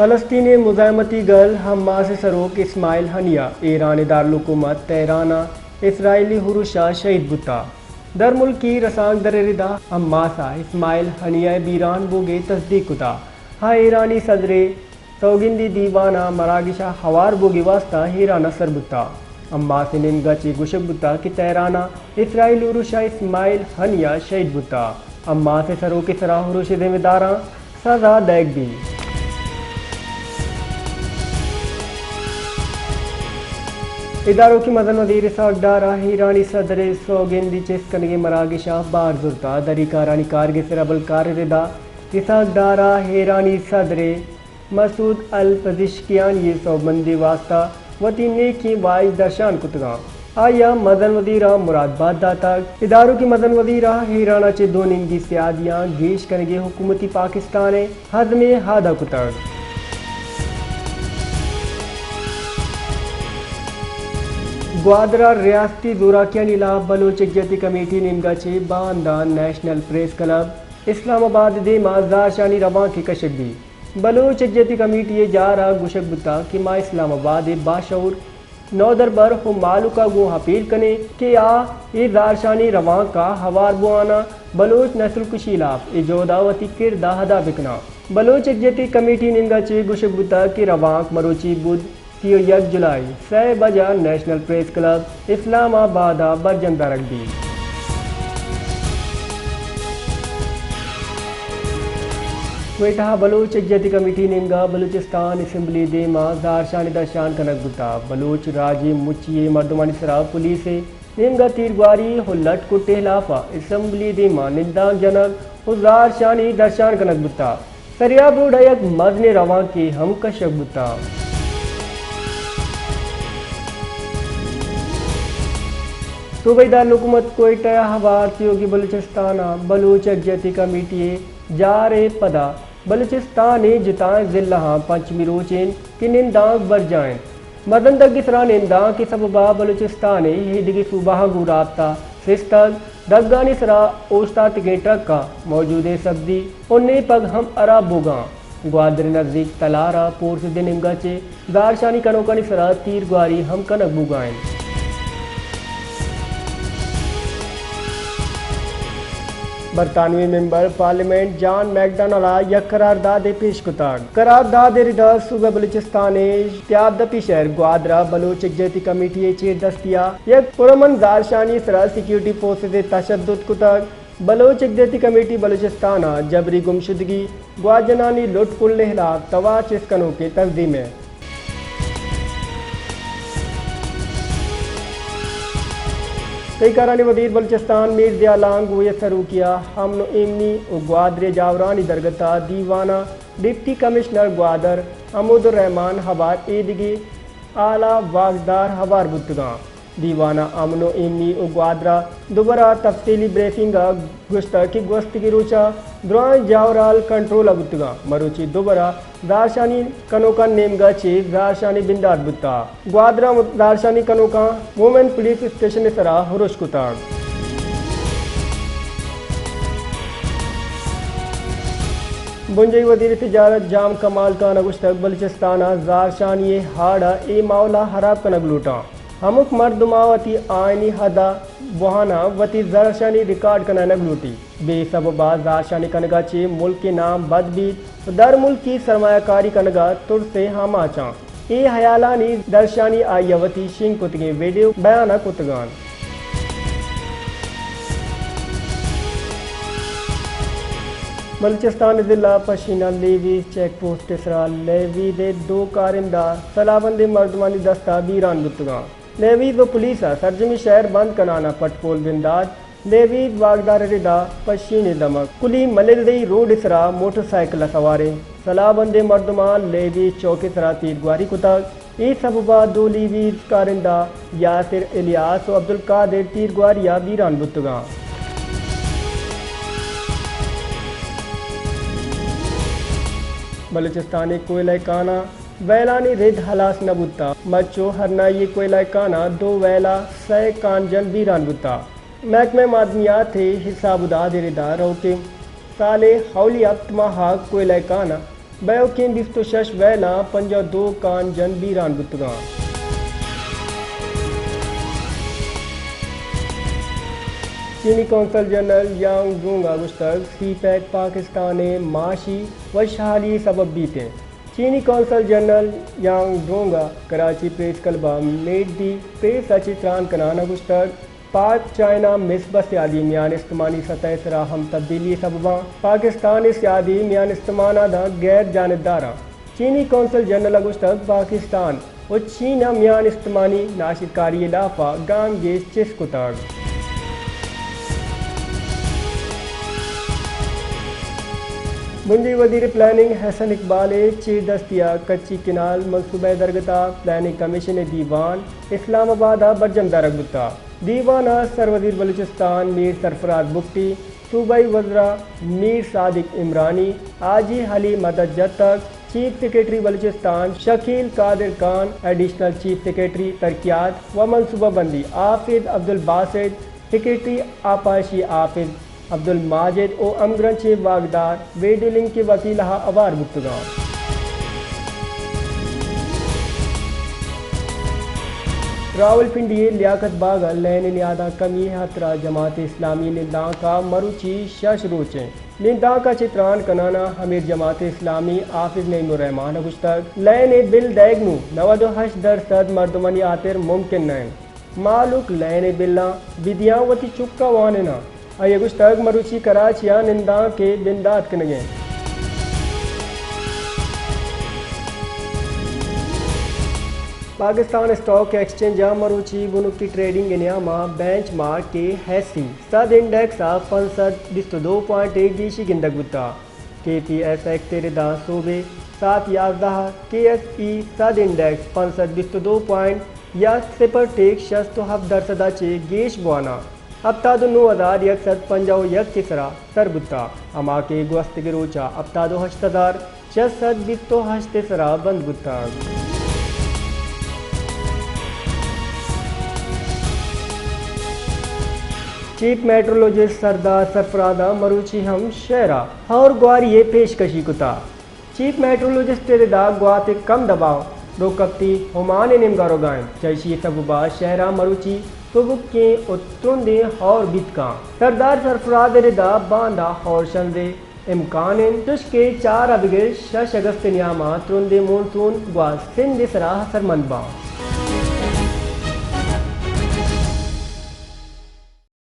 فلسطین ءِ مزاحمتی گل حماس ءِ سروک اسماعیل ھنیہ ایران ءِ دارالحکومت تہران ءَ اسرائیلی ارش ءَ شھید بوتگ۔ درملکی رسانکدر ءِ ردا حماس ءَ اسماعیل ھنیہ ءِ بیران بوگ ءِ تصدیق کتگ۔ آ ایرانی صدر ءِ سوگندی دیوان ءِ مراگش ءَ ھوار بوگ ءِ واستہ ایران ءَ سر بوتگ۔ حماس ءِ نیمگ ءَ چہ گوشگ بوتگ کہ تہران ءَ اسرائیلی ارش ءَ اسماعیل ھنیہ شھید بوتگ۔ حماس ءِ سروک ءِ سرا ارش ءِ ذمہ داراں سزا دئیگ بیت۔ ادارکی مزن وزیر اسحاق ڈار ءَ ایرانی صدر ءِ سوگندی چست کنگ ءِ مراگش ءَ بھر زرتگ۔ دری کارانی کارگ ءِ سرا بلکار ءِ ردا اسحاق ڈار ءَ ایرانی صدر مسعود الپزشکیانی ءِ سوبمندی ءِ واستہ وتی نیکیں واھش درشان کتگ اَنت۔ آئی ءَ مزن وزیر ءَ مرادبات داتگ۔ ادارکی مزن وزیر ءَ ایران ءَ چہ دو نیمگی سیادیاں گیش کنگ ءِ حکومتی پاکستان ءِ عزم ءَ اعادہ کتگ۔ گوادر ءَ ریاستی زوراکیانی ھلاپ بلوچ یکجہتی کمیٹی ءِ نیمگ ءَ چہ باندا نیشنل پریس کلب اسلام آباد ءِ دیم ءَ زھرشانی روانکے کشگ بیت۔ بلوچ یکجہتی کمیٹی ءِ جار ءَ گوشگ بوتگ کہ ما اسلام آباد ءِ باشعور نودربر ءُ مھلوک ءَ گوں اپیل کنیں کہ آ اے زھرشانی روانک ءَ ھوار بوان ءُ بلوچ نسل کشی ءِ ھلاپ اے جھد ءَ وتی کرد ءَ ادا بکن اَنت۔ بلوچ یکجہتی کمیٹی ءِ نیمگ ءَ چہ گوشگ بوتگ کہ روانک مروچی بدھ سی ءُ یک جولائی ءَ سئے بج ءَ نیشنل پریس کلب اسلام آباد ءَ برجم دارگ بیت۔ کوئٹہ ءَ بلوچ یکجہتی کمیٹی ءِ نیمگ ءَ بلوچستان اسمبلی ءِ دیم ءَ زھرشانی درشان کنگ بوتگ۔ بلوچ راجی مچی ءِ مردمانی سرا پولیس ءِ نیمگ ءَ تیرگواری ءُ لٹ کٹ ءِ ھلاپ ءَ اسمبلی ءِ دیم ءَ نندانک جنگ ءُ زھرشانی درشان کنگ بوتگ۔ سریاب روڈ ءَ یک مزنیں روانکے ھم کشگ بوتگ۔ صوبائی دارالحکومت کوئٹہ ءَ ھوار تیوگیں بلوچستان ءَ بلوچ یکجہتی کمیٹی ءِ جار ءِ پدا بلوچستان ءِ جتائیں ضلعاں پنچمی روچ اِنت کہ نندانک برجاہ اِنت۔ مزن دگ ءِ سرا نندانک ءِ سبب ءَ بلوچستان ءِ ایدگہ صوبہاں گوں رابطہ سستگ۔ دگانی سرا اوشتاتگیں ٹرکاں موجودیں سبزی ءُ نیپگ ھم ھراب بوگ ءَ اَنت۔ گوادر ءِ نزیک تلار ءَ پورس ءِ دو نیمگ ءَ چہ زھرشانی کنوکانی سرا تیرگواری ھم کنگ بوگ ءَ اِنت۔ برطانوی ممبر پارلیمنٹ جان میکڈانل ءَ یک قراردادے پیش کتگ۔ قرارداد ءِ ردا صوبہ بلوچستان ءِ تیاب دپی شھر گوادر ءَ بلوچ یکجہتی کمیٹی ءِ چیردستی ءَ یک پرامن زھرشانی ءِ سرا سیکورٹی فورسز ءَ تشدد کتگ۔ بلوچ یکجہتی کمیٹی بلوچستان ءَ جبری گمشدگی، گواجنانی لٹ کل ءِ ھلاپ توار چست کنوکیں تنظیمے۔ تئی کارانی وزیر بلوچستان میر ضیاء لانگو ءِ سروکی ءَ امن ءُ ایمنی ءُ گوادر ءِ جاورانی درگت ءَ دیوان ءَ ڈپٹی کمشنر گوادر حمود الرحمن ءَ ھوار ایدگہ اعلی واکدار ھوار بوتگ اَنت۔ دیوان ءَ امن ءُ ایمنی ءُ گوادر ءَ دوبر ءَ تفصیلی بریفنگ ءَ گوشتگ کہ گوستگیں روچ ءَ درائیں جاورھال کنٹرول ءَ بوتگ اَنت، مروچی دوبر ءَ زھرشانی کنوکانی نیمگ ءَ چہ زھرشانی بندات بوتگ۔ گوادر ءَ زھرشانی کنوکاں وومن پولیس اسٹیشن ءِ سرا ارش کتگ۔ بنجاھی وزیر تجارت جام کمال خان ءَ گوشتگ بلوچستان ءَ زھرشانی ءِ آڑ ءَ اے ماحول ءَ ھراب کنگ لوٹ اَنت۔ ھمک مردماں وتی آئینی حد ءَ بوھان ءَ وتی زھرشانی ریکارڈ کنائینگ لوٹیت۔ بے سبب ءَ زھرشانی کنگ ءَ چہ ملک ءِ نام بد بیت ءُ درملکی سرمایہ کاری کنگ ءَ ترس ءِ آماچ اَنت۔ اے ھیالانی درشانی آئی ءَ وتی شنگ کتگیں ویڈیو بیان ءَ کتگ اَنت۔ بلوچستان ءِ ضلع پشین ءَ لیویز چیک پوسٹ ءِ سرا لیویز ءِ دو کارندہ سلاہ بندیں مردمانی دست ءَ بیران بوتگ اَنت۔ لیویز ءُ پولیس ءَ سرجمیں شھر بند کنان ءَ پٹ پول بندات۔ لیویز واکدار ءِ ردا پشین ءِ دمگ کلی ملندئی روڈ ءِ سرا موٹر سائیکل ءَ سواریں سلاہ بندیں مردماں لیویز چوک ءِ سرا تیرگواری کتگ۔ اے سبب ءَ دو لیویز کارندہ یاسر الیاس ءُ عبدالقادر تیرگواری ءَ بیران بوتگ اَنت۔ بلوچستان ءِ کوئلہ کان ءَ ویلانی رد ھلاس نہ بوتگ۔ مچ ءُ ھرنائی ءِ کوئلہ کان ءَ دو ویلہ، سئے کانجن بیران بوتگ۔ محکمہ معدنیات ءِ ھساب ءُ داد ءِ ردا روکیں سال ءِ اولی ھپت ماہ ءَ کوئلہ کان ءَ بایوکیں بیست ءُ شش ویلاں پنجاہ ءُ دو کان جن بیران بوتگاں۔ چینی قونصل جنرل یانگ ڈونگ ءَ گوشتگ، سی پیک پاکستان ءِ معاشی وشحالی ءِ سبب بیت انت۔ چینی قونصل جنرل یانگ ڈونگ ءَ کراچی پریس کلب ءَ میڈ دی پریس ءَ چہ تران کنان ءَ گوشتگ، پاک چائنا مصباح سیادی میان استمانی سطح ءِ سرا ہم تبدیلی ءِ سبباں پاکستان ءِ سیادی میان استمان ءَ داں غیر جانبداراں۔ چینی قونصل جنرل ءَ گوشتگ، پاکستان ءُ چین ءَ میان استمانی ناشرکاری ءِ لاپ ءَ گام گیش چست کتگ۔ بنجی وزیر پلاننگ حسن اقبال ءِ چیر دستی ءَ کچی کینال منصوبہ ءِ درگت ءَ پلاننگ کمیشن ءِ دیوان اسلام آباد ءَ برجم دارگ بوتگ۔ دیوان ءَ سروزیر بلوچستان میر سرفراز بگٹی، صوبائی وزراء میر صادق عمرانی، حاجی علی مدد جتگ، چیف سیکرٹری بلوچستان شکیل قادر خان، ایڈیشنل چیف سیکرٹری ترقیات و منصوبہ بندی حافظ عبدالباسط، سیکرٹری آبپاشی حافظ عبدالماجد و ہمگرنچیں واکدار ویڈیو لنک ءِ وسیلہ ءَ ہوار بوتگاں۔ راولپنڈی ءِ لیاقت باغ ءَ لین ءِ نیاداں کمی ءِ ہاترا جماعت اسلامی نندانک ءَ مروچی شش روچیں نندانک ءَ چہ تران کنان ءَ امیر جماعت اسلامی حافظ نعیم الرحمان ءَ گوشتگ، لین ءِ بل دئیگ نوں نود و ہشت درسد مردمانی ہاتر ممکن نہ انت۔ مہلوک لین ءِ بلاں بدیاں وتی چک ءَ وانیناں۔ آئی ءَ گوشتگ، مروچی کراچی ءَ نندانک ءِ بندات کنگ ءَ انت۔ پاکستان اسٹاک ایکسچینج ءَ مروچی بنکی ٹریڈنگ ءِ نیام ءَ بینچ مارک ءِ ہیسی سد انڈیکس ءَ پنچ سد بیست و دو پوائنٹ ءِ گیشی گندگ بوتگ۔ کے پی ایس ایکس ءِ ردا صوبے ساعت یازدہ ءَ کے ایس ای سد انڈیکس پنچ سد بیست و دو پوائنٹ یا صفر ٹیک شست و ہفت درسد ءَ چہ گیش بوان ءَ ہپتاد و نو ہزار یک سد پنجاہ و یک ءِ سرا سر بوتگ، ہما کہ گوستگیں روچ ءَ ہپتاد و ہشت ہزار شش سد بیست و ہشت ءِ سرا بند بوتگ۔ چیف میٹرولوجسٹ سردار سرفراز ءَ مروچی ہم شہر ءَ ہور گواری ءِ پیشکشی کتگ۔ چیف میٹرولوجسٹ ءِ ردا گوات ءِ کم دباؤ روکپتی عمان ءِ نیمگ ءَ روگ ءَ انت، چہ ایشی ءِ سبب ءَ شہر ءَ مروچی سبکیں و ترندیں ہور بیت کنت۔ سردار سرفراز ءِ ردا باندا ہور شنز ءِ امکان انت، چوشکہ چار ءَ بگر شش اگست ءِ نیام ءَ ترندیں مونسون گوں سندھ ءِ سرا اثرمند باں۔